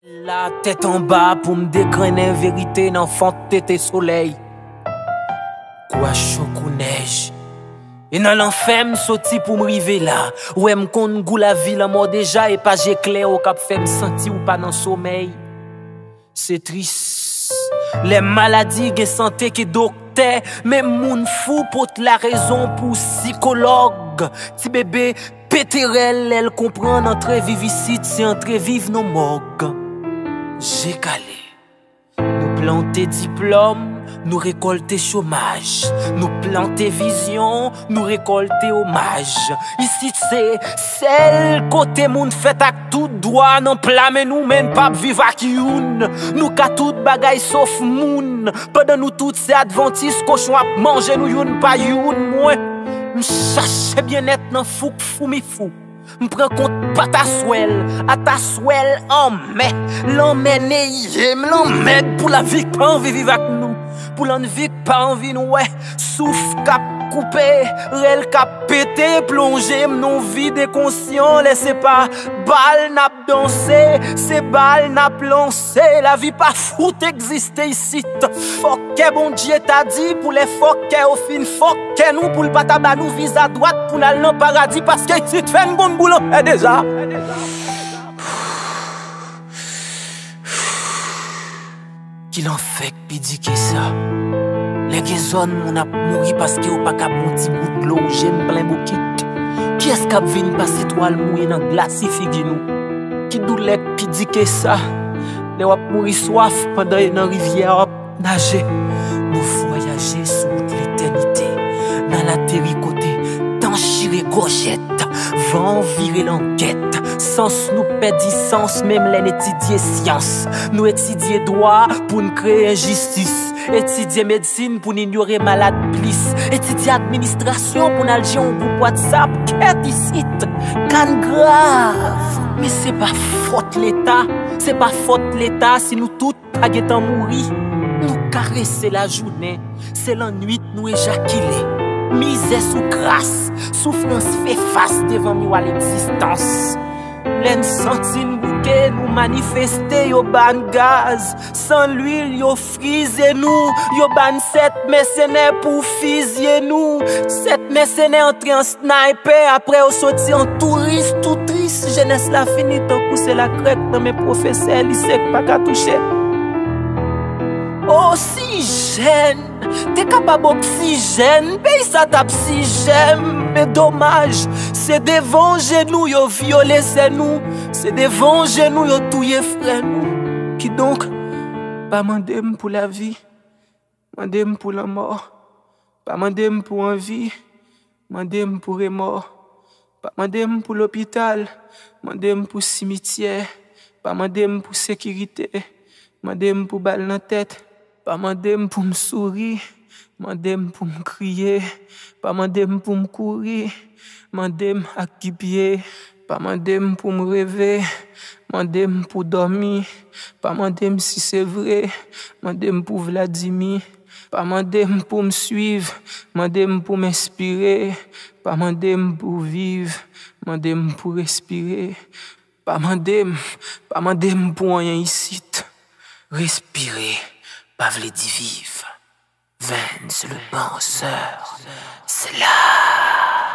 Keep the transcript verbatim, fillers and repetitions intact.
La tèt anba pou m degrennen verite nan fon tete solèy. Kwa cho kou nèj. E nan lanfè m soti pou m rive la. Wè m konn gou lavi, lanmò deja e pa je klè w k ap fè m santi w pa nan somèy. Se tris. Lè maladi gen sante ke doktè, menm moun fou pot larezon pou sikològ. Ti bebe pete rèl lè l konprann antre viv isit se antre viv nan mòg. Je kale. Nou plante diplòm, nou rekòlte chomaj. Nou plante vizyon, nou rekòlte omaj. Isit se sèl kote moun fèt ak tout dwa nan pla men nou, men n p ap viv ak youn. Nou ka tout bagay sof moun. Pandan nou tout se advantis, kochon ap manje nou youn pa youn. Mwen, m chache byennèt nan fouk foumi fou. M pran kont pataswèl, ataswèl anmè. Lanmè neye m, lanmèd pou lavi k pa anvi viv ak nou. Pou lanvi k pa anvi n wè. Souf k ap koupe, rèl k ap pete, plonje m nan vid enkonsyan. Lè se pa bal n ap danse, se bal n ap lanse. Lavi pa fout egziste isit. Fòk kè Bondye ta di pou lè fòk kè yo fin fòk kè nou pou l pa ta ba nou viza dwat pou n al nan paradi, paske isit fè n konn boul anfè deja. Ki lanfè k pi di ke sa? Lè gen zòn moun ap mouri paske yo pa ka pran yon ti gout dlo, je m plen bokit. Kiyès k ap vin pase twal mouye nan glasi figi nou? Ki doulè k pi di ke sa? Lè w ap mouri swaf pandan e nan rivyè a w ap naje. Nou vwayaje sou wout letènite, n al ateri kote tan chire gòjèt, van an vire langèt, sans nou pèdi sans menm lè n etidye syans. Nou etidye dwa pou n kreye enjistis, etidye medsin pou n inyore malad plis, etidye administrasyon pou n al jere yon gwoup WhatsApp. Kèt isit, ka n grav. Men se pa fòt Leta, se pa fòt Leta si nou tout pa gentan mouri. Nou karese lajounen, se lannwit nou ejakile. Mizè sou kras, soufrans fè fas devan miwa legzistans. Lè n santi n bouke, nou manifeste, yo ba n gaz. San lwil, yo frize nou, yo ba n sèt mèsenè pou fizye nou. Sèt mèsenè antre an snaypè, apre yo soti an touris, tou tris. Jenès la fini tankou se lakrèk nan men pwofesè lise k pa ka touche. Osijèn, te kapab oksijèn, peyi sa t ap sijèm. Men domaj, se devan je nou yo vyole sè nou, se devan je nou yo touye frè nou. Kidonk, pa mande m pou lavi, mande m pou lanmò. Pa mande m pou anvi, mande m pou remò. Pa mande m pou lopital, mande m pou simityè. Pa mande m pou sekirite, mande m pou bal nan tèt. Pa mande m pou m souri, mande m pou m kriye. Pa mande m pou m kouri, mande m ak ki pye. Pa mande m pou m reve, mande m pou dòmi. Pa mande m si se vre, mande m pou Vladimir. Pa mande m pou m swiv, mande m pou m enspire. Pa mande m pou viv, mande m pou respire. Pa mande m, pa mande m pou anyen isit. Respire pa vle di viv. Vens le penseur, c'est là.